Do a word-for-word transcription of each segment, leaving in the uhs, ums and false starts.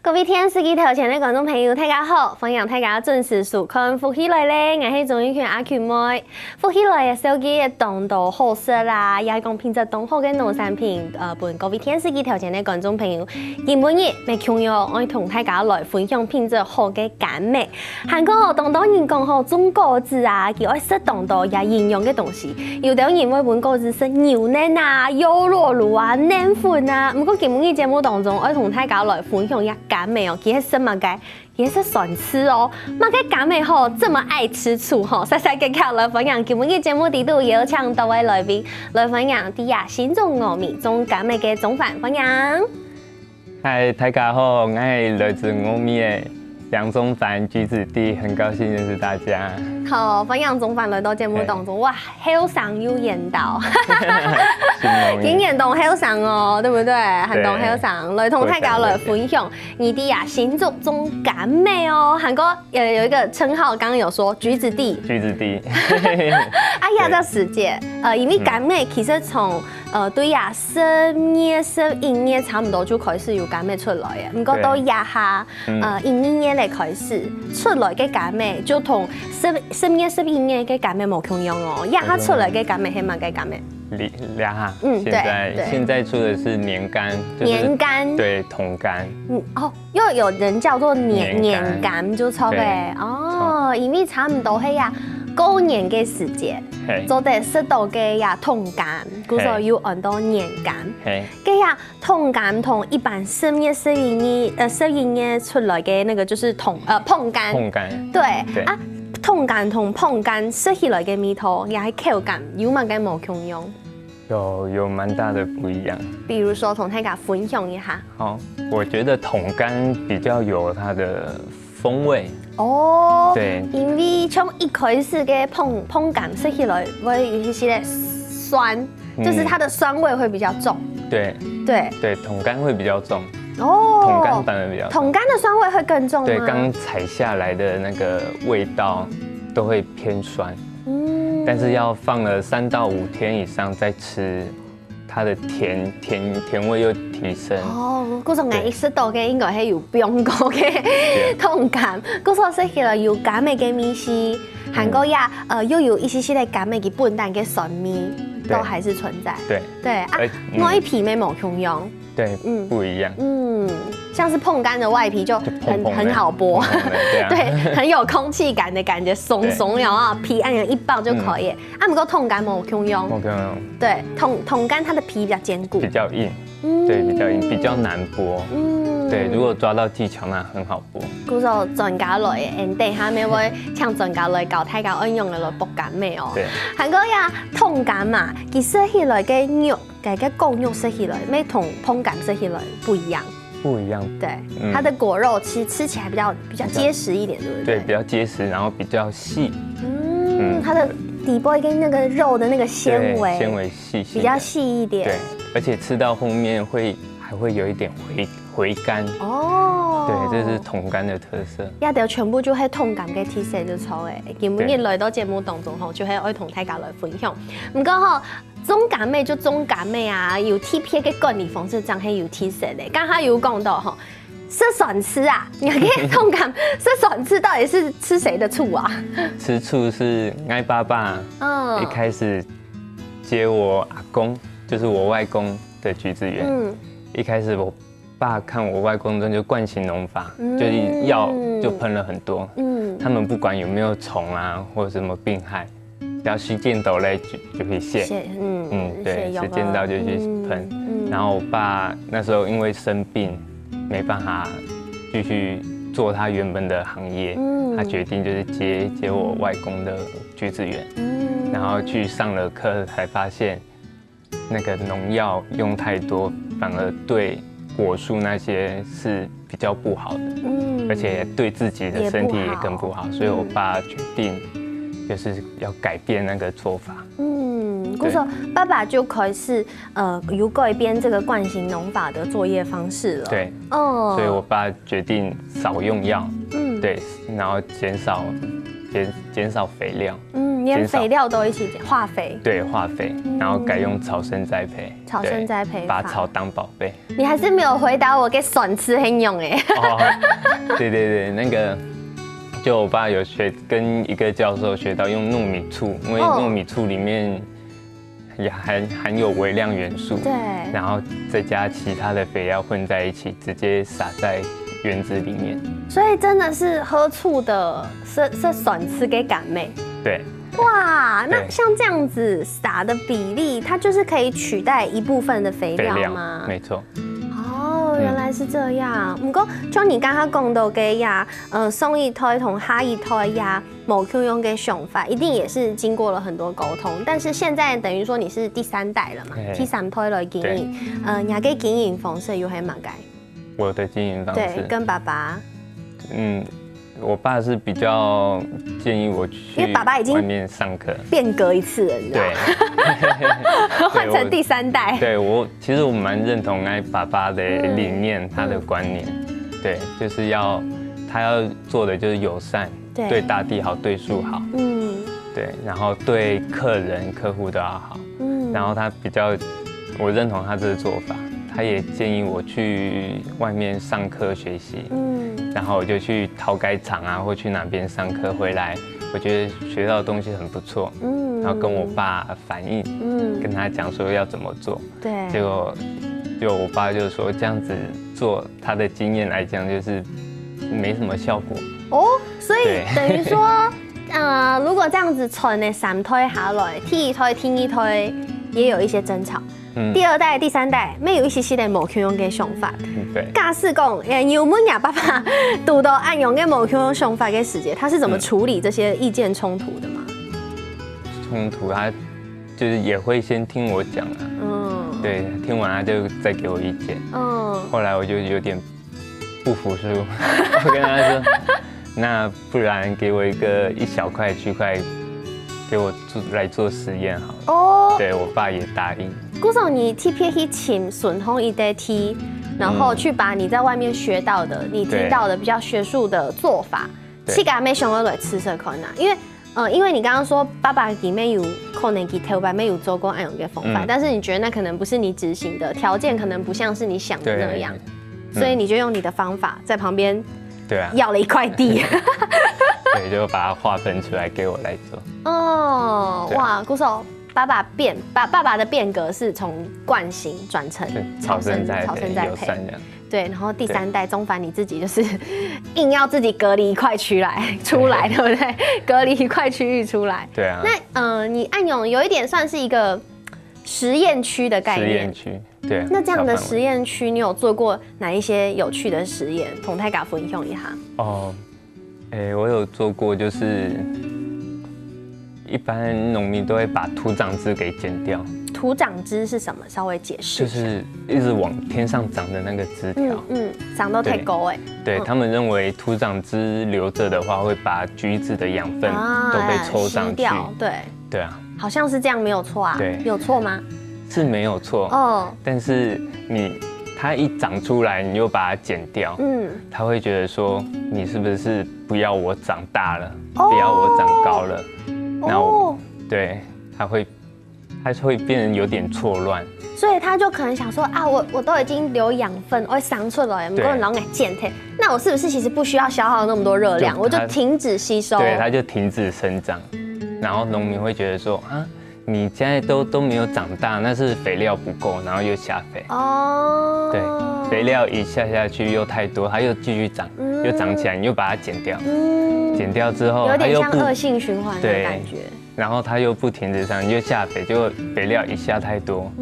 各位電視機頭前个觀眾朋友，大家好！歡迎大家準時收看《福氣來了》，𠊎係鍾玉群阿群妹。福氣來了，紹介當多好食啊，也係講品質當好个農產品，呃，分各位電視機頭前个觀眾朋友。今晡日，乜共樣愛同大家來分享品質好个柑仔。還過當多人講吼，種果子啊，佢愛食當多也營養个東西。有兜人會分果子食牛奶啊、優酪乳啊、奶粉啊。毋過今晡日節目當中，愛同大家來分享一下 柑仔哦，佢係食麼个？佢係食酸柿哦。麼个柑仔吼，這麼愛吃醋吼？煞煞遽遽來歡迎今晡日節目裡肚邀請到个來賓，來歡迎在這新竹峨眉種柑仔个鍾凡，歡迎。嗨，大家好，我係來自峨眉个楊鍾凡橘子弟，很高興認識大家。好，歡迎鍾凡來到節目當中，哇，後生又緣投，今年當後生哦，對不對？還當後生，來同大家來分享。 你在啊新竹種柑仔哦，還過呃有一個稱號，剛剛有說橘子弟。橘子弟。哎呀，這時節，呃，因為柑仔其實從呃對啊十月、十一月差不多就開始有柑仔出來了，毋過到這下，呃一二月个開始出來个柑仔就同十十月、十一月个柑仔無共樣哦，這下出來个柑仔係麼个柑仔？這下，嗯，現在，對，對，現在出的是年柑，就是年柑，對，桶柑。嗯，哦， 又有人叫做年，年柑。年柑就著个，對，哦，因為差毋多係啊，過年个時節，係，做得食到个啊桶柑，故所又安到年柑。係，个啊桶柑同一般十月、十一月，呃，十一月出來个那個就是桶，呃，椪柑。椪柑。對，對，啊，桶柑同椪柑食起來个味道，也係口感有麼个無共樣？ 有，有蠻大的不一樣。比如說，同大家分享一下。好，我覺得桶柑比較有它的風味。哦，對，因為從一開始个椪，椪柑食起來會有一些酸，嗯，就是它的酸味會比較重。對，對，對，桶柑會比較重。哦，桶柑反而比較重。桶柑的酸味會更重嗎？對，剛採下來的那個味道都會偏酸。 嗯，但是要放了三到五天以上再吃，它的甜，甜，甜味又提升。哦，故所𠊎一食到个應該係有放過个桶柑，故所食起來有柑仔个味緒，還過呀，呃，又有一些些个柑仔个本身个酸味，都還是存在。對，對啊，外皮乜無共樣。 對，嗯，不一樣。嗯，像是椪柑的外皮就很，很好剝，對啊，對，很有空氣感的感覺，鬆鬆了啊，皮恁樣一包就可以。啊，毋過桶柑無共樣，無共樣，對，桶，桶柑它的皮比較堅固，比較硬，對，比較硬，比較難剝。嗯，對，如果抓到技巧，那很好剝。故所專家來，等下面會請專家來教大家愛用个來剝柑仔哦。對，還過呀，桶柑嘛，佢食起來个肉 該个果肉食起來，乜同椪柑食起來不一樣。不一樣。對，嗯，它的果肉其實吃起來比較，比較結實一點，對不對？對，比較結實，然後比較細。嗯，嗯，它的底部跟那個肉的那個纖維，對，纖維細細的，比較細一點。對，而且吃到後面會，還會有一點回，回甘。哦，對，這是桶柑的特色。這兜全部就係桶柑个特色就著了。今晡日來到節目當中吼，就係愛同大家來分享。毋過吼， 種柑仔就種柑仔啊，有特別个管理方式，正係有特色个。剛剛有講到吼，食酸柿啊，你看桶柑食酸柿到底是吃誰的醋啊？吃醋是我爸爸，嗯，一開始接我阿公，就是我外公的橘子園。嗯，一開始我爸看我外公種就慣行農法，嗯，就是藥就噴了很多。嗯，他們不管有沒有蟲啊，或者什麼病害， 只要時間到咧，就，就會謝。謝，嗯，嗯，對，謝藥啊。時間到就去噴。嗯，嗯。然後我爸那時候因為生病，沒辦法繼續做他原本的行業，嗯，他決定就是接，接我外公的橘子園，嗯，然後去上了課，才發現那個農藥用太多，反而對果樹那些是比較不好的，嗯，而且對自己的身體也更不好，也不好。所以我爸決定就是要改變那個做法。嗯，對。故所爸爸就開始，呃，有改變這個慣行農法的作業方式了。對。哦。所以我爸決定少用藥，嗯。對，然後減少减减少肥料，嗯，连肥料都一起减，化肥。对，化肥，然后改用草生栽培，草生栽培法。把草当宝贝。你还是没有回答我个酸吃很勇哎。哦，对对对，那个就我爸有学跟一个教授学到用糯米醋，因为糯米醋里面也含含有微量元素，对，然后再加其他的肥料混在一起，直接撒在园子里面。所以真的是喝醋的，是是酸吃给感冒。对，哇，那像这样子撒的比例，它就是可以取代一部分的肥料吗？没错。哦，原来是这样。不过，就你刚刚讲到个呀，呃，上一代同下一代呀，无共样个想法，一定也是经过了很多沟通。但是现在等于说你是第三代了嘛，第三代来经营，呃，你个经营方式又系么个？我的经营方式，跟爸爸，嗯。我爸是比较建议我去，因为爸爸已经外面上课，变革一次了，你知道吗？对，换成第三代。对我，其实我蛮认同哎爸爸的理念，他的观念，对，就是要他要做的就是友善，对大地好，对树好，嗯，对，然后对客人客户都要好，嗯，然后他比较，我认同他这个做法，他也建议我去外面上课学习。嗯，然后我就去陶改厂啊，或去哪边上课回来，我觉得学到的东西很不错，嗯，然后跟我爸反映，嗯，跟他讲说要怎么做，对，结果就我爸就说这样子做，他的经验来讲就是没什么效果哦，所以等于说，呃，如果这样子传的三代下来，第一代、第二代也有一些争吵。第二代、第三代，乜有一些些个无共样个想法。对，假使讲，诶，你有问你爸爸堵到恁样个无共样想法个时节，他是怎么处理这些意见冲突的吗？冲突他就是也会先听我讲啊，嗯，对，听完他就再给我意见，嗯，后来我就有点不服输，我跟他说，那不然给我一个一小块区块，给我做来做实验好了。哦，对我爸也答应。故所你特别去请沈宏一代去，然后去把你在外面学到的、你听到的比较学术的做法，去给他们想要来吃吃看啊，因为。呃，因为你刚刚说爸爸里面有可能给头发没有做过按样的方法，但是你觉得那可能不是你执行的条件，可能不像是你想的那样，所以你就用你的方法在旁边对啊，要了一块地。对，就把它划分出来给我来做。哦，哇，故所爸爸变，爸爸爸的变革是从惯性转成草生栽培，草生栽培，友善的。对，然后第三代中凡你自己就是硬要自己隔离一块区来出来，对不对？隔离一块区域出来。对啊。那呃，你按勇有一点算是一个实验区的概念。实验区，对。那这样的实验区，你有做过哪一些有趣的实验？同大家分享一下。哦。哎，我有做过，就是一般农民都会把徒长枝给剪掉。徒长枝是什么？稍微解释。就是一直往天上长的那个枝条。嗯，长到太高哎。对他们认为徒长枝留着的话，会把橘子的养分都被抽上去。对。对啊。好像是这样，没有错啊。对。有错吗？是没有错。哦。但是你它一长出来，你又把它剪掉，嗯，它会觉得说你是不是不要我长大了，不要我长高了？那我对它会它会变得有点错乱。所以他就可能想说啊，我我都已经留养分，我会生出来，不过老给剪掉，那我是不是其实不需要消耗那么多热量，我就停止吸收？对，它就停止生长。然后农民会觉得说啊，你现在都都没有长大，那是肥料不够，然后又下肥。哦，对，肥料一下下去又太多，它又继续长，又长起来，你又把它剪掉，剪掉之后，有点像恶性循环的感觉。然后它又不停止长，你就下肥，结果肥料一下太多，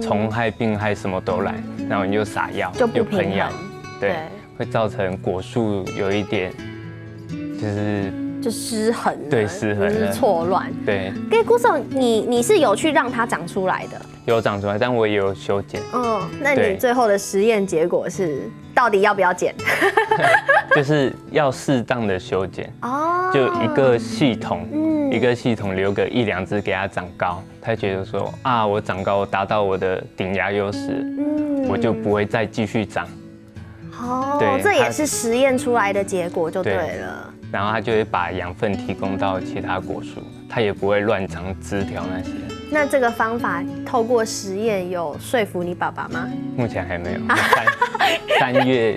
虫害、病害什么都来，然后你就撒药，就不喷药，对，会造成果树有一点就是就失衡，对，失衡，错乱，对。跟故所，你你是有去让它长出来的，有长出来，但我也有修剪。嗯，那你最后的实验结果是？到底要不要剪？就是要适当的修剪哦，就一个系统，嗯，一个系统留个一两只给它长高，它觉得说啊，我长高，我达到我的顶压优势，嗯，我就不会再继续长。哦，对，这也是实验出来的结果就对了。然后它就会把养分提供到其他果树，它也不会乱长枝条那些。那这个方法透过实验有说服你爸爸吗？目前还没有。三三月，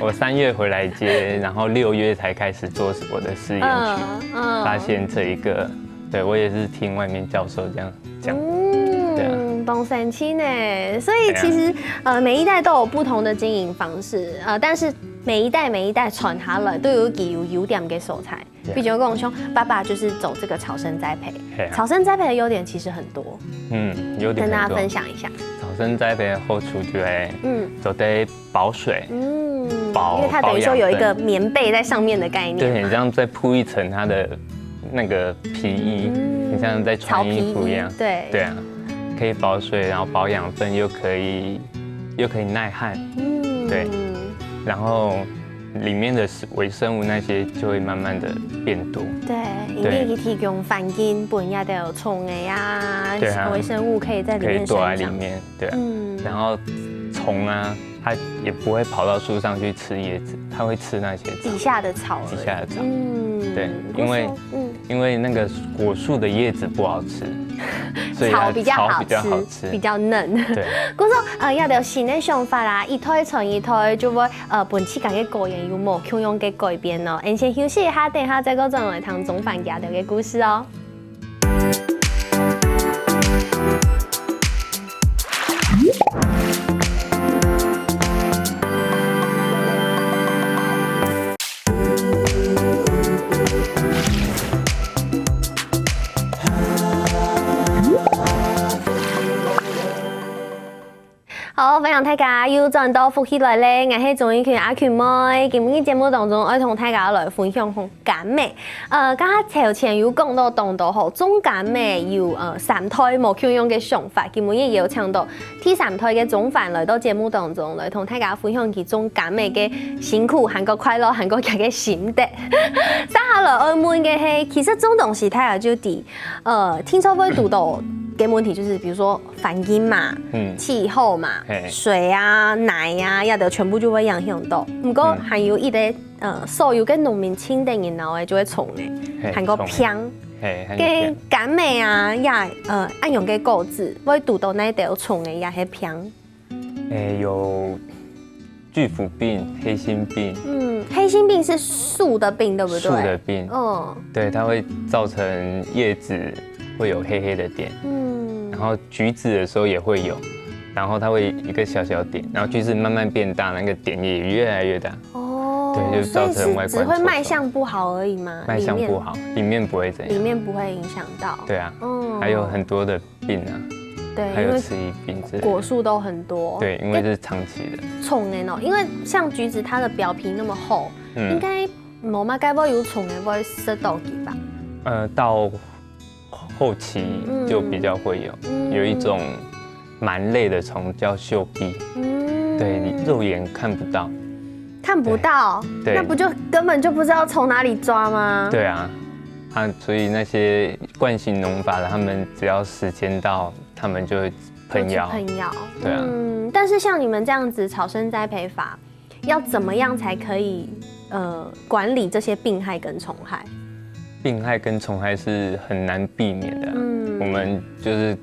我三月回来接，然后六月才开始做我的试验区，嗯发现这一个，对，我也是听外面教授这样讲。对啊嗯，当神奇呢。所以其实呃，每一代都有不同的经营方式，呃，但是每一代每一代传下来都有自己有优点的所在。对啊比如讲，像爸爸就是走这个草生栽培，嘿啊草生栽培的优点其实很多，嗯，有点跟大家很多分享一下。草生栽培的好处就係，嗯做得保水，嗯，保因为它等于说有一个保养分棉被在上面的概对，念。很像在铺一层它的那个皮衣，嗯很像在穿衣服一样。草皮衣对对啊，可以保水，然后保养分又可以又可以耐旱，嗯对然后里面的微生物那些就会慢慢的变多，对，因为提供环境，分一些虫仔啊，对啊微生物可以在里可以躲在面生长。里面，对啊。嗯然后虫啊，它也不会跑到树上去吃叶子，它会吃那些草底下的草而已。底下的草。嗯对因为不错嗯，因为那个果树的叶子不好吃，所以它草比较好草比较好吃，吃。比较嫩。对，故所呃，這條新个想法啦，一代傳一代就會呃，分自家个果園有無共樣个改變咯。恁先休息一下，等一下再過轉來聽鍾凡佢兜个故事哦。好，歡迎大家又轉到福氣來了，𠊎係鍾意群阿群妹。今日節目當中，愛同大家來分享紅柑仔。呃，剛剛頭前有講到當多吼，種柑仔有呃三代無共樣个想法。今日也有請到第三代个鍾凡來到節目當中，來同大家分享佢種柑仔个辛苦，還過快樂，還過佢个心得。接下來愛問个係，其實種東西大家就知，呃，定著會堵到个問題，就是比如說環境嘛，嗯氣候嘛，嘿水啊、泥啊，這兜全部就會影響到。毋過還有一個呃，所有个農民盡得人惱个就係蟲仔，嘿還過病。嘿，還个有病柑仔啊，也呃，恁樣个果子，會堵到哪兜蟲仔也係病。誒，有巨腐病、黑心病，嗯，黑心病是樹的病，對不對？树的病，嗯，对，它会造成叶子会有黑黑的点，嗯，然后橘子的时候也会有，然后它会一个小小点，然后橘子慢慢变大，那个点也越来越大。哦，对就造成所以是只会卖外观臭臭相不好而已嘛，卖相不好，里面里面不会怎样。里面不会影响到。对啊，嗯，还有很多的病啊，对，还有因为刺激病之类的。果树都很多。对，因为是长期的。虫的呢，因为像橘子它的表皮那么厚，应嗯，该無麼个會有虫的會食到佢吧？呃，到后期就比较会有，嗯有一种蛮类的虫叫锈壁，嗯，对，你肉眼看不到。看不到，对那不就根本就不知道从哪里抓吗？对啊，啊，所以那些惯性农法的，他们只要时间到，他们就会就喷药。去喷药。对啊嗯，但是像你们这样子草生栽培法，要怎么样才可以呃管理这些病害跟虫害？病害跟虫害是很难避免的啊、嗯我们就是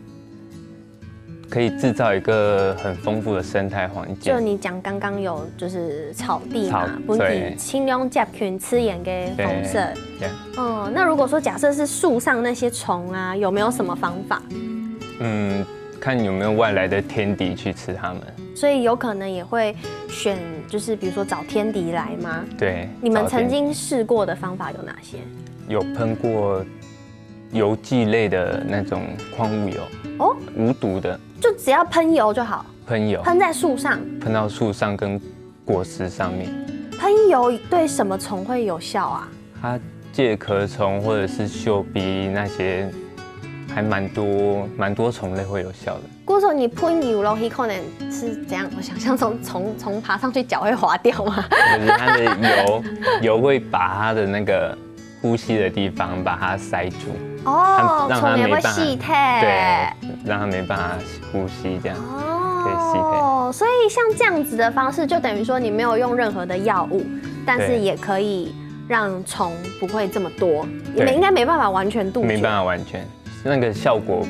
可以制造一个很丰富的生态环境。就你讲刚刚有就是草地嘛草，本地对尽量接近自然的方式。对嗯，那如果说假设是树上那些虫啊，有没有什么方法？嗯，看有没有外来的天敌去吃它们。所以有可能也会选，就是比如说找天敌来吗？对，你们找天曾经试过的方法有哪些？有喷过油剂类的那种矿物油，哦，无毒的就只要喷油就好，喷油，喷在树上。喷到树上跟果实上面。喷油对什么虫会有效啊？它介壳虫或者是锈壁那些，还蛮多蛮多虫类会有效的。故所你喷油落去，可能是怎样？我想象中虫虫爬上去脚会滑掉吗？就是它的油油会把它的那个呼吸的地方把它塞住，哦，让它虫也没办法会吸退。对，让它没办法呼吸这样。可以吸退哦，所以像这样子的方式，就等于说你没有用任何的药物，但是对也可以让虫不会这么多，也没，对应该没办法完全杜绝。没办法完全，那个效果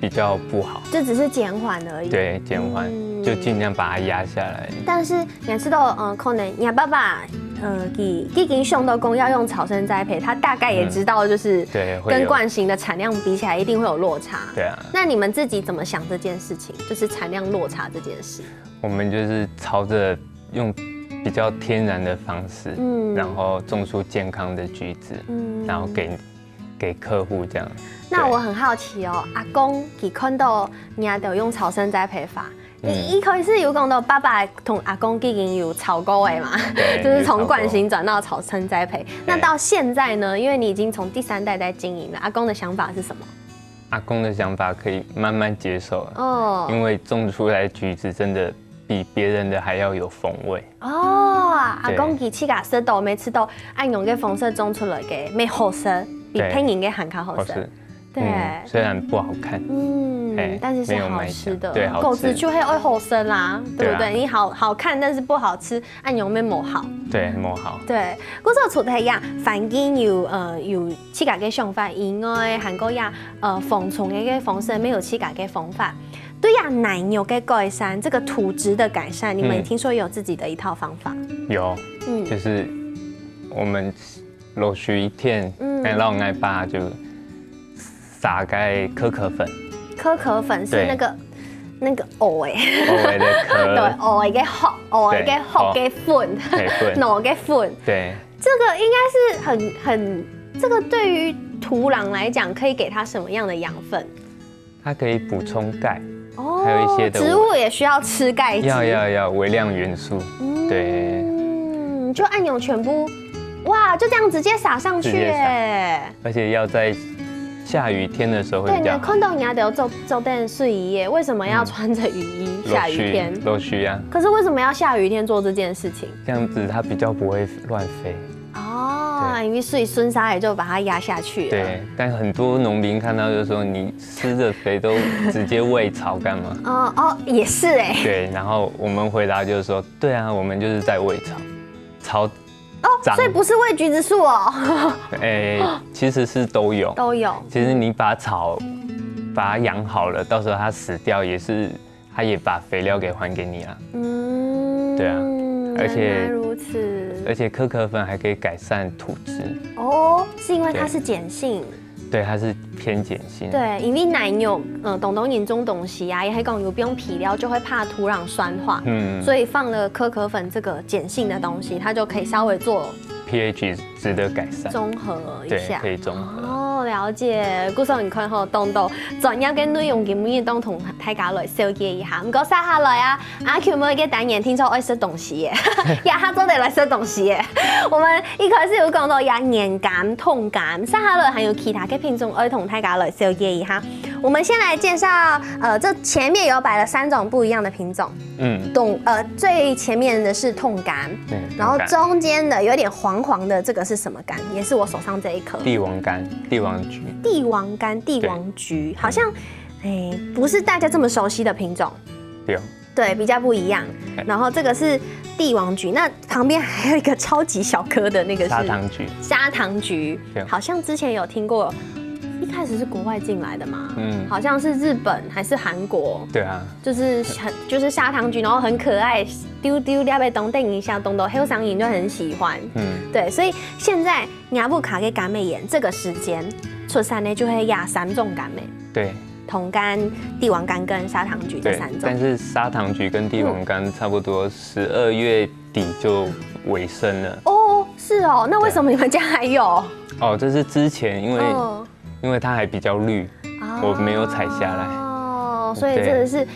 比较不好。就只是减缓而已。对，减缓、嗯就尽量把它压下来。但是你知道，呃，可能你爸爸，呃，已已经想到讲要用草生栽培，他大概也知道，就是对，会有跟惯行的产量比起来，一定会有落差。对啊，那你们自己怎么想这件事情？就是产量落差这件事。我们就是朝着用比较天然的方式，嗯然后种出健康的橘子，嗯然后给给客户这样。那我很好奇哦，阿公佢看到你阿豆用草生栽培法，嗯你一开始有讲到爸爸同阿公已经有吵过的嘛，对就是从惯行转到草生栽培。那到现在呢？因为你已经从第三代在经营了，阿公的想法是什么？阿公的想法可以慢慢接受了，哦因为种出来的橘子真的比别人的还要有风味。哦，阿对公佢自家食到，每次都按用个方式种出来个，乜好食，比对别人个还较好食。好吃，对。嗯，虽然不好看，嗯哎，但是是没有卖好吃的，相对好吃果子就会爱好吃啦，对不对？对啊你好好看，但是不好吃，按用乜无好。对，蛮好。对，故所除了呀，环境有呃有自家个想法以外，还过呀呃防虫个个方式，乜有自家个方法。对呀，泥肉个改善，这个土质的改善，你们嗯听说有自己的一套方法。有，嗯就是我们落水天，嗯嗯，然后我爸就撒个可可粉，可可粉是对那个那个藕哎，偶尔的对，壳，藕个壳，藕个对壳个粉，可以粉，脑个粉，对，这个应该是很很，这个对于土壤来讲，可以给它什么样的养分？它可以补充钙，哦，还有一些的植物也需要吃钙质，要要要微量元素，对，嗯，就按用全部，哇，就这样直接撒上去直接撒耶。而且要在下雨天的时候会对，比较好。你看到人家都做做点睡衣耶，为什么要嗯穿着雨衣？下雨天，落水啊，可是为什么要下雨天做这件事情？这样子它比较不会乱飞。哦，因为水顺沙也就把它压下去了。对，但很多农民看到就说你施的肥都直接喂草干嘛？哦哦，也是哎。对，然后我们回答就是说，对啊，我们就是在喂草，草哦，长所以不是喂橘子树哦，诶，其实是都有。都有。其实你把草把它养好了，到时候它死掉也是，它也把肥料给还给你啊。嗯，对啊而且原来如此。而且可可粉还可以改善土质，哦，是因为它是碱性。对，它是偏碱性。对，因为奶油，嗯，东东严重东西啊，也还讲有不用肥料，就会怕土壤酸化，嗯，所以放了可可粉这个碱性的东西，它就可以稍微做pH 值的改善，中和一下。对，可以中和。哦，了解。故所你看吼，东东专业个内容，今日当同大家来了解一下。毋过接下来啊，阿 Q 每个单元听说爱食东西耶，呀，他做得来食东西耶。我们一开始有讲到呀，年柑、冻柑，接下来还有其他个品种，爱同大家来了解一下。我们先来介绍，呃，这前面有摆了三种不一样的品种，嗯，冻，呃，最前面的是冻柑，对，然后冻柑中间的有点黄黄的这个是什么柑？也是我手上这一颗。帝王柑、帝王橘，帝王柑、帝王橘，好像，哎，不是大家这么熟悉的品种。对，对，比较不一样哎。然后这个是帝王橘，那旁边还有一个超级小颗的那个是砂糖橘，砂糖橘对，好像之前有听过，一开始是国外进来的嘛，嗯，好像是日本还是韩国，对啊，就是很就是砂糖橘，然后很可爱，丢丢掉被东等一下，东东黑上瘾就很喜欢。嗯，对，所以现在雅布卡跟柑美眼这个时间出产的就会压三种柑美，对冻柑、帝王柑跟砂糖橘这对三，种。但是砂糖橘跟帝王柑差不多十二月底就尾声了。哦，是哦，那为什么你们家还有？哦，这是之前因为嗯，因为它还比较绿，哦我没有采下来。哦，所以对真的是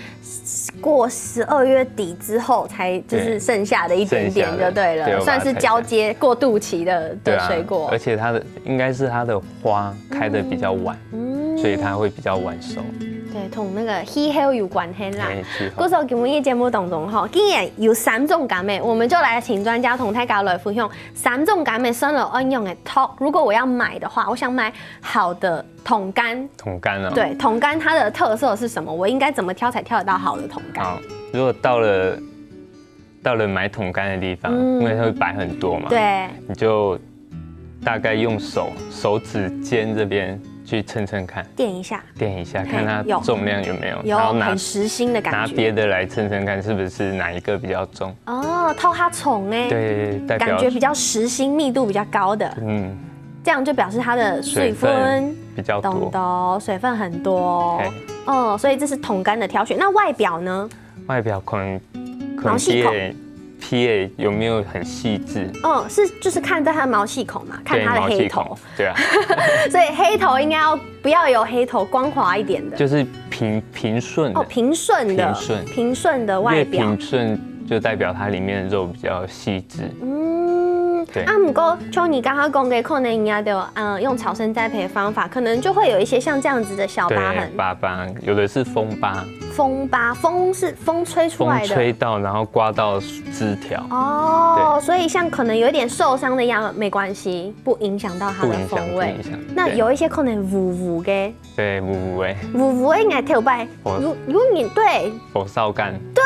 过十二月底之后才就是剩下的一点点就对了，剩下的对我把它算是交接过渡期的对啊的水果而。且它的应该是它的花开的比较晚，嗯所以它会比较晚熟。对，同那个气候有关系啦。哎，气候故所今日节目当中吼，既然有三种柑美，我们就来请专家同大家来分享三种柑美生了应用的 talk。如果我要买的话，我想买好的冻柑，冻柑哦，对，冻柑它的特色是什么？我应该怎么挑才挑得到好的冻柑？好，如果到了到了买冻柑的地方，嗯因为它会摆很多嘛，，对，你就大概用手手指尖这边去称称看，点一下，点一下，嘿看它有重量有没有，有然后拿很实心的感觉。拿别的来称称看，是不是哪一个比较重？哦，套它重哎，对，代表感觉比较实心、密度比较高的，嗯，这样就表示它的水水分分比较懂多。的，水分很多嘿。哦，所以这是桶柑的挑选。那外表呢？外表可能可能毛细孔皮也皮也有没有很细致？嗯，是就是看在它的毛细孔嘛，看对，它的黑头毛细孔，，对啊，所以黑头应该要不要有黑头，光滑一点的。就是平平顺的哦，平顺的，平顺平顺的外表越平。顺就代表它里面的肉比较细致。嗯，对啊，不过像你刚刚讲的，可能人家的，嗯，用草生栽培的方法，可能就会有一些像这样子的小疤对，痕、疤疤，有的是风疤，风疤，风是风吹出风来的。吹到，然后刮到枝条。哦，所以像可能有一点受伤的样，没关系，不影响到它的不影响，风味不。影响。那对有一些可能烏烏的，对，烏烏的，烏烏的應該頭擺，哦如如你對火烧柑，對，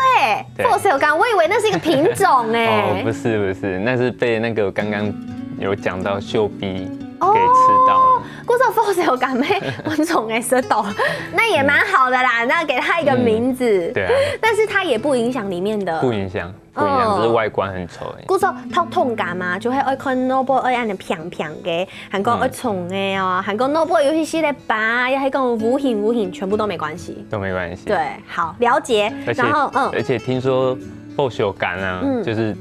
对火燒柑，我以為那是一個品種哎哦，。不是不是，那是被那个刚刚有讲到鏽逼哦给吃到了。故所火燒柑咩，我總會食到，那也蠻好的啦，那給它一個名字。对啊，但是它也不影響裡面的。不影响，不影响，哦只是外观很丑而已。故所燙桶柑嘛，就會愛看腦部愛恁樣平平个，還講愛重个哦，還講腦部有一些个疤，也還講烏黑烏黑，全部都沒關係。都没关系。对，好了解。而且然後嗯，而且听说爆酒柑啊，嗯就是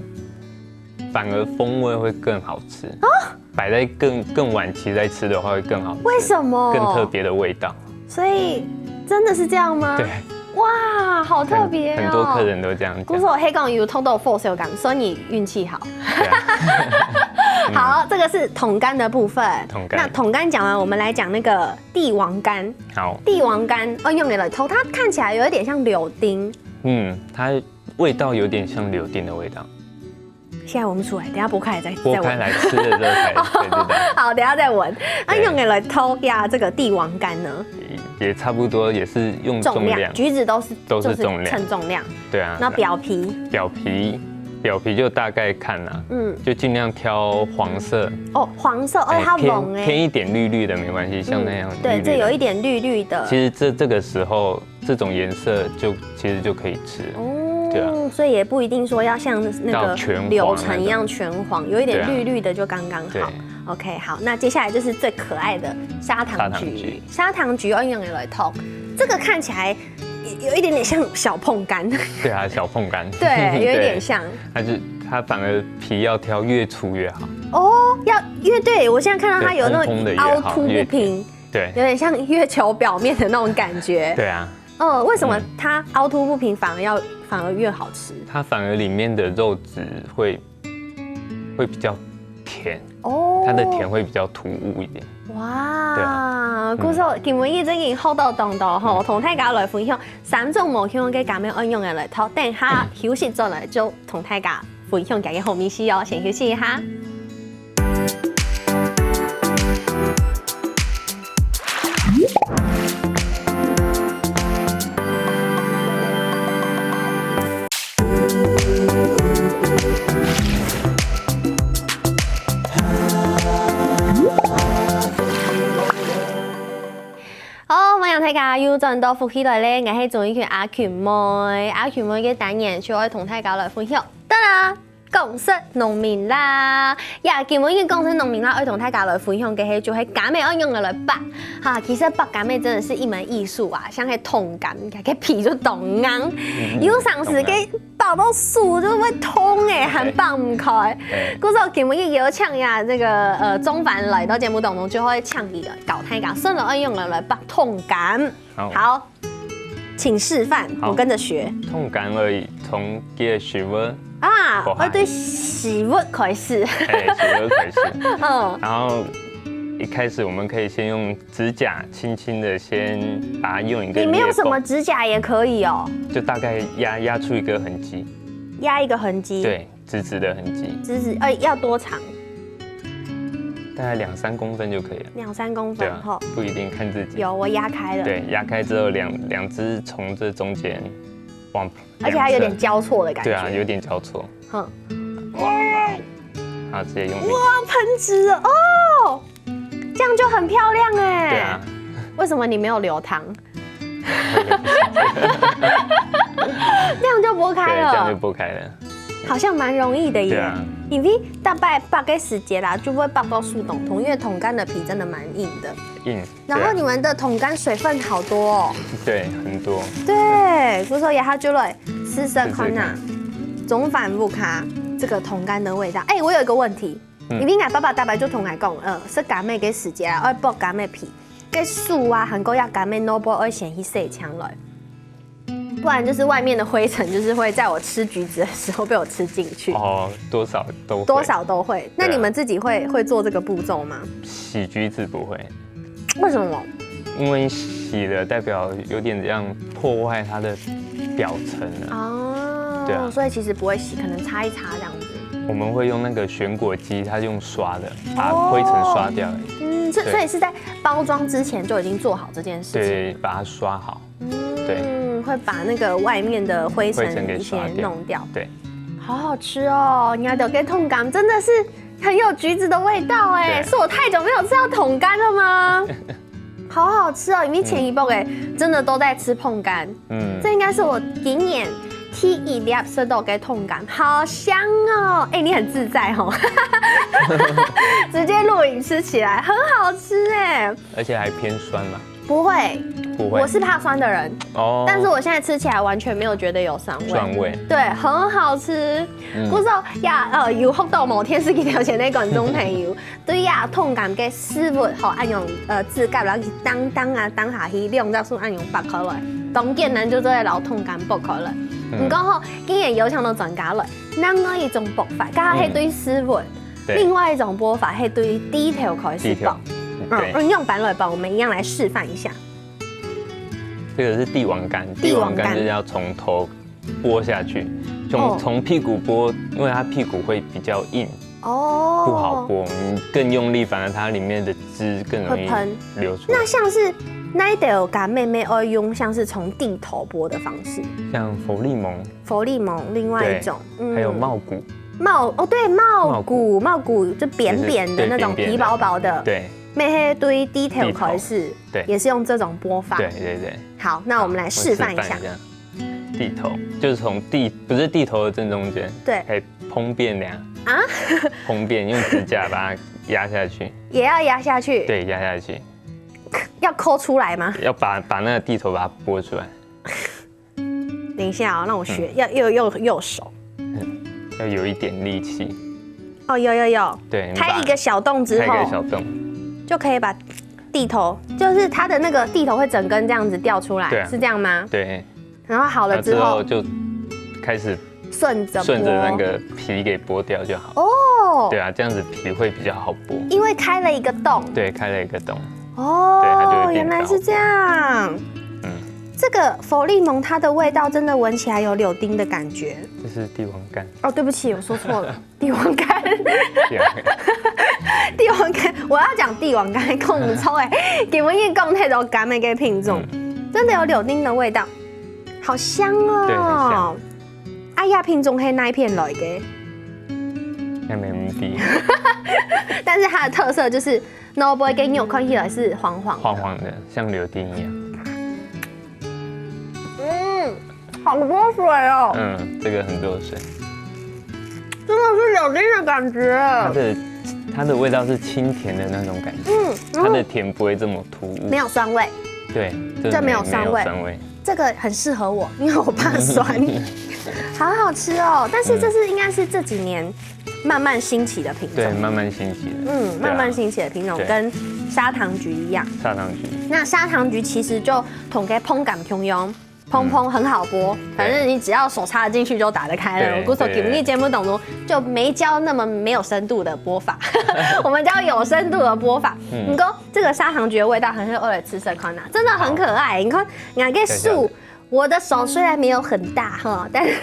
反而风味会更好吃哦，摆在更更晚期再吃的话会更好吃，为什么？更特别的味道。所以真的是这样吗？对，哇，好特别哦。很多客人都这样讲。故所黑港有燙到火燒柑，所以你運氣好。对啊好，這個是桶柑的部分。桶柑那桶柑講完，我們來講那個帝王柑。好，帝王柑，哦，用來燙，它看起來有一點像柳丁。嗯，它味道有点像柳丁的味道，現在聞不出來，等一下剝開來再再聞。剝开来吃的时候才才知道。好，等一下再聞。那对用來燙呀，這個帝王柑呢？也也差不多，也是用重量，重量，橘子都是都是就是重量称重量。对啊。那表皮，表皮表皮就大概看啦，嗯，就尽量挑黄色，哦，黃色，而且它哎偏黃哎，偏一点绿绿的没关系，像那样嗯对，绿绿的这有一点绿绿的。其实这这个时候这种颜色就其实就可以吃了。哦，对啊所以也不一定说要像那个要全黄柳橙一样全黄，有一点绿绿的就刚刚好。对， OK，好，那接下来就是最可爱的砂糖橘。砂糖橘砂糖橘要用来烫，这个看起来有一点点像小碰柑。对啊，小碰柑。对，有一点像。它就它反而皮要挑越粗越好。哦，要因为对我现在看到它有那种对蓬蓬的越凹凸不好越甜平，对有点像月球表面的那种感觉。对啊，哦，为什么它凹凸不平反而要反而越好吃？它反而里面的肉质会会比较甜，哦，它的甜会比较突兀一点。哇，对啊故所今晡日正經學到當多吼，同大家來分享三種無共个柑仔愛用个來燙，等下休息轉來就同大家分享佢个好味緒哦，先休息一下。好，歡迎大家又轉到福氣來咧，𠊎係鍾意群阿群妹。阿群妹个單元就愛同大家來分享，當然講食農民啦。呀，今晡日講食農民啦，愛同大家來分享个係就係柑仔愛用个來剝。哈，其實剝柑仔真的是一門藝術啊，像係燙柑，佢个皮就當硬，有常時个剝到手就會痛欸，還剝毋開。哎，故所今晡日邀請呀，這個呃鍾凡來到節目當中，就會請佢教大家，順路愛用个來剝燙柑。好，好，請示範，好我跟着學燙柑仔，從佢个屎朏，啊好。我對屎朏開始，哎，屎朏開始，嗯，然後一開始我們可以先用指甲輕輕的先把它用一個你沒有什麼裂縫，指甲也可以哦，就大概壓壓出一個痕跡，壓一個痕跡，，對，直直的痕跡，直直，呃，要多長？大概兩三公分就可以了。兩三公对啊分吼。，不一定，看自己。有，我壓開了。对，壓開之後，兩两只從這中間往，而且它有點兩側，交錯的感覺。对啊，有點交錯，哼，然後直接用力。哇，噴汁了哦！这样就很漂亮哎。对啊，为什么你没有留汤？这样就剥开了。对，这样就剥开了。好像蛮容易的耶。对啊。因为大概八个时节啦，就会爆到速冻通，因为冻干的皮真的蛮硬的。硬。然后你们的冻干水分好多哦。对，很多。对，所以说也他就来试试看呐。中饭屋下这个冻干的味道。哎，我有一个问题，因为俺爸爸大伯就同俺讲，呃，食柑仔个時节啊，愛剝柑仔皮，个手啊，還過要柑仔腦部愛先去洗淨來，不然就是外面的灰尘就是會在我吃橘子的時候被我吃进去。哦，多少都会。多少都会。那你们自己会会做这个步骤吗？洗橘子不会，为什么？因为洗了代表有点像破坏它的表层了。哦，对啊所以其实不会洗，可能擦一擦这样子。我们会用那个旋果机，它用刷的，把灰尘刷掉而已。嗯，所以所以是在包装之前就已经做好这件事情。对，把它刷好。对，嗯，会把那个外面的灰尘灰尘给一些刷掉弄掉。对，好好吃哦！你看到个冻柑真的是很有橘子的味道哎，对是我太久没有吃到冻柑了吗？好好吃哦！因为前一波哎，真的都在吃冻柑，嗯，这应该是我今年第一粒吃到个冻柑，好香哦！哎，你很自在哦，直接录影吃起来，很好吃哎。而且还偏酸嘛。不会，不会。我是怕酸的人，哦，但是我现在吃起来完全没有觉得有酸味。酸味。对，很好吃。嗯故所呀，呃，有福到某天是给条前那观众朋友，对呀，冻柑个食物吼，恁样呃，指甲然后去当当啊，当下去两只手恁样拔开来，当然咱就做得老冻柑剥开来。嗯毋过吼，今日邀請到專家來，另外一種剝法，剛剛係對食物，对另外一種剝法係對蒂頭開始蒂頭剝。对，嗯，用粄來剝，我们一样来示范一下。这个是帝王柑，帝王柑帝王柑就是要从头剥下去，从、哦从屁股剥，因为它屁股会比较硬，哦，不好剥。你更用力，反而它里面的汁更容易会喷流出来。那像是那一条柑仔，妹妹愛用像是从蒂頭剝的方式，像佛利蒙，佛利蒙另外一种，嗯还有茂谷，茂哦，对，茂茂谷，茂谷就扁扁的那种，对扁扁的皮薄薄的，对妹黑对蒂头开始，对也是用这种剥法。对对对，好，那我们来示范一下我示范一。下。蒂头就是从蒂，不是蒂头的正中间，对还碰边呀，啊，碰边用指甲把它压下去，也要压下去，对，压下去，要抠出来吗？要把把那个蒂头把它剥出来，等一下哦，让我学，要右右右手。要有一点力气，哦，有有有，对，你把开一个小洞之开一个后，小洞，就可以把蒂头，就是它的那个蒂头会整根这样子掉出来，对啊是这样吗？对，然后好了之后，然后之后就开始顺着顺着那剥个皮给剥掉就好。哦，对啊，这样子皮会比较好剥。因为开了一个洞。对，开了一个洞。哦，对它就会变原来是这样。嗯，这个佛利蒙它的味道真的闻起来有柳丁的感觉。这是帝王柑。哦，对不起，我说错了，帝王柑，帝王柑帝王柑，我要讲帝王柑，讲毋错哎，根本已经讲太多柑的个品种，真的有柳丁的味道，好香哦。对很香哎呀，品种黑那一片来的，那没问题，但是它的特色就是，那我不会给你有看起来是黄黄的。黄黄的，像柳丁一样。嗯，好多水哦，嗯，这个很多水，真的是柳丁的感觉。它的它的味道是清甜的那种感觉，嗯，然后它的甜不会这么突兀。没有酸味，对，真的这没有没酸味酸味。这个很适合我，因为我怕酸。好好吃哦，但是这是应该是这几年慢慢兴起的品种。对，慢慢兴起的。嗯，对啊慢慢兴起的品种对跟砂糖橘一样。砂糖橘。那砂糖橘其实就同个碰柑共样，碰碰很好剥，反正你只要手插进去就打得开了。对我估计对今日节目当中就没教那么没有深度的剥法，我们教有深度的剥法。嗯你看这个砂糖橘的味道，很适合来吃吃看呐，真的很可爱。你看，拿个树。我的手虽然没有很大哈，但是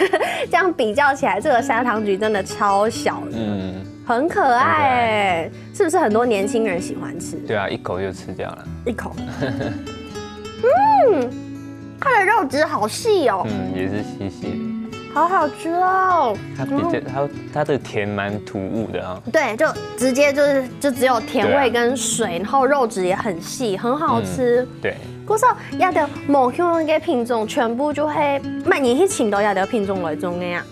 这样比较起来，这个砂糖橘真的超小的，嗯，很可爱，是不是？很多年轻人喜欢吃，对啊，一口就吃掉了。一口，嗯，它的肉质好细哦，嗯，也是细细的。好好吃哦。它比较它它的甜蛮突兀的啊。对，就直接就是就只有甜味跟水，然后肉质也很细，很好吃。对，可是呀，个無共樣个品種，全部就係，乜你去尋到呀个品種來種个啊？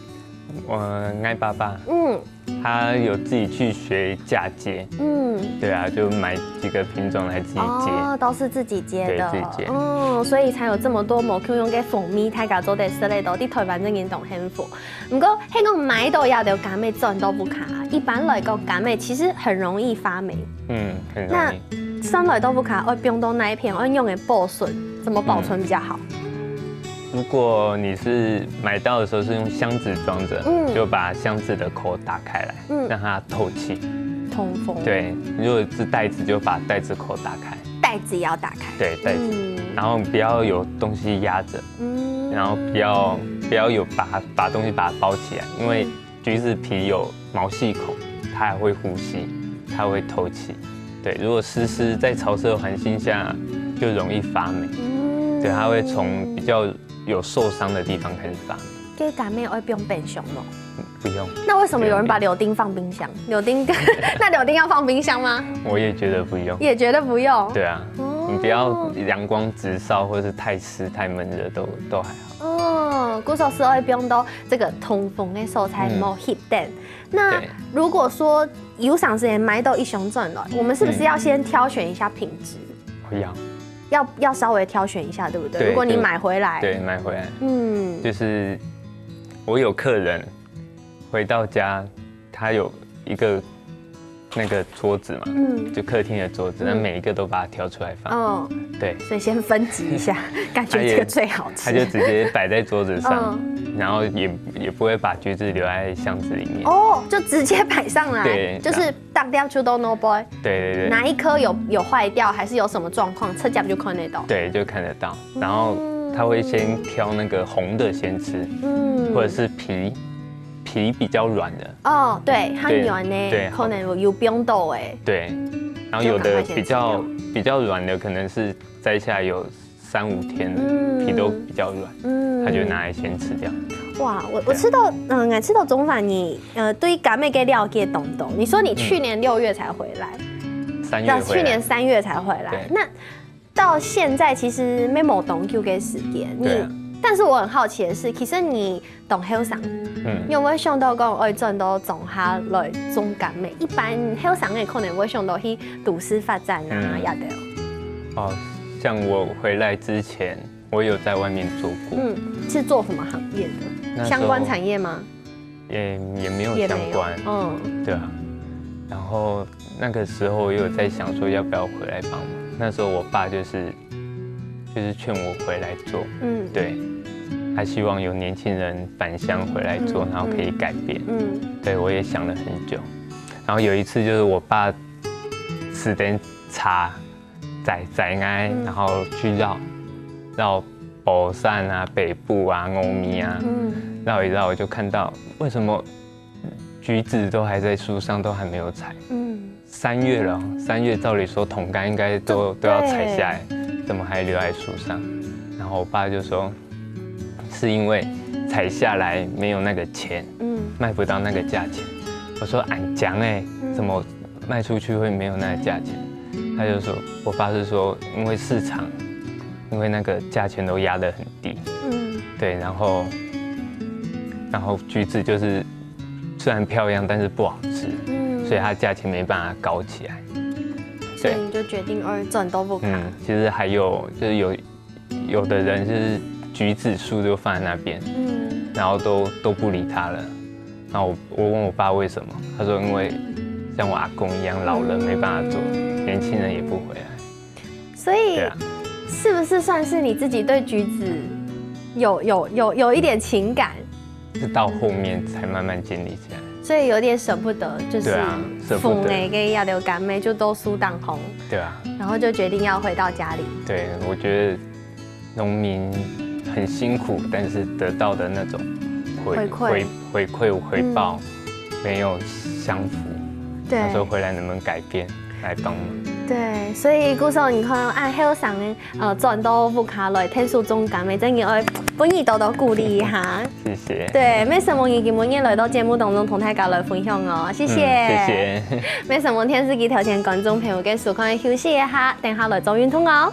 我爱爸爸，嗯，他有自己去学嫁接，嗯。对啊，就买几个品种来自己接。哦，都是自己接的，对自己接哦，所以才有这么多無共樣个风味，大家做得食得到，在台湾真正當幸福。不过，係讲買到這條柑仔轉到屋下，一般來講，柑仔其實很容易發霉。嗯，很容那易。轉來到屋下，愛放到哪一片，愛用个保存，怎么保存比较好？如果你是买到的时候是用箱子装着，嗯就把箱子的口打开来，嗯让它透气。通风。，对，如果是袋子，就把袋子口打开。袋子也要打开。对，袋子，嗯然后不要有东西压着，嗯然后不要不要有把把东西把它包起来，因为橘子皮有毛细孔，它还会呼吸，它会透气。对，如果湿湿在潮湿的环境下，就容易发霉。嗯对，它会从比较有受伤的地方开始发霉。这柑仔愛放冰箱咯。不用，那为什么有人把柳丁放冰箱？柳丁，那柳丁要放冰箱吗？我也觉得不用。也觉得不用。对啊，哦你不要阳光直照或是太湿太闷热都都还好。哦，故所係愛放到這個通風个所在，嗯無翕等。那对如果說有生時買到一箱轉來，我們是不是要先挑選一下品質？不要，要要稍微挑选一下，对不对？对如果你买回来，对，买回来嗯，就是我有客人回到家，他有一个那个桌子嘛，嗯就客厅的桌子，那嗯每一个都把它挑出来放。哦，对，所以先分级一下，感觉这个最好吃。他就直接摆在桌子上，嗯然后也也不会把橘子留在箱子里面。哦，就直接摆上来，对就是當掉就都 no boy，对对对，哪一颗有有坏掉，還是有什麼狀況，直接就看得到。对，就看得到。然后他会先挑那个红的先吃，嗯或者是皮皮比较软的，哦，對，較軟呢，對可能有冰到誒。对，然后有的比较就赶快先吃掉比较软的可能是摘下来有三五天了，嗯皮都比较软，嗯他就拿来先吃掉。哇，我我知道，嗯，我知道鍾凡你呃對柑仔个了解當多。你說你去年六月才回來，三月回来到去年三月才回來对，那到現在其實也無當久个時間。你對啊，但是我很好奇的是，其實你當後生，嗯你有沒有想到講愛轉到莊下來種柑仔？一般後生个可能會想到去都市發展啊，嗯也對。哦，像我回来之前，我有在外面做过，嗯，是做什麼行業的？那时候相關產業嗎？也也没有也没有相关，嗯对啊。然后那个时候我有在想说要不要回来帮忙，那时候我爸就是就是劝我回来做，嗯对，他希望有年轻人返乡回来做，嗯然后可以改变。嗯对，我也想了很久。然后有一次就是我爸骑电车载载我，嗯然后去绕绕博山啊、北埔啊、峨眉啊，嗯绕一绕我就看到为什么橘子都还在树上，都还没有采。嗯三月了，三月照理说桶柑应该都都要采下来，怎么还留在树上？然后我爸就说，是因为采下来没有那个钱，嗯卖不到那个价钱。我说俺讲哎，怎么卖出去会没有那个价钱？他就说，我爸是说因为市场，因为那个价钱都压得很低，嗯对，然后然后橘子就是虽然漂亮，但是不好吃，嗯所以它价钱没办法高起来。所以你就決定愛轉到屋下。嗯，其实还有就是有有的人就是橘子树就放在那边，嗯然后都都不理它了。然后我我问我爸为什么，他说因为像我阿公一样老了，没办法做，年轻人也不回来。所以对啊，是不是算是你自己對橘子有有有有一點情感，是到后面才慢慢建立起来。所以有點捨不得，就是對啊捨不得封那个亞流感妹就都輸當紅，对啊，然後就決定要回到家裡。对，我觉得农民很辛苦，但是得到的那种回回馈回回馈回报没有相符。对那时候回来能不能改变？來當。對，所以故所你看，恁後生个，呃，轉到屋下來𢯭手種柑个，真个愛分你多多鼓勵一下。謝謝。對，麥承蒙你今晡日來到節目當中同大家來分享哦，謝謝。嗯，謝謝。麥承蒙電視機頭前觀眾朋友个收看，休息一下，等下來做運動哦。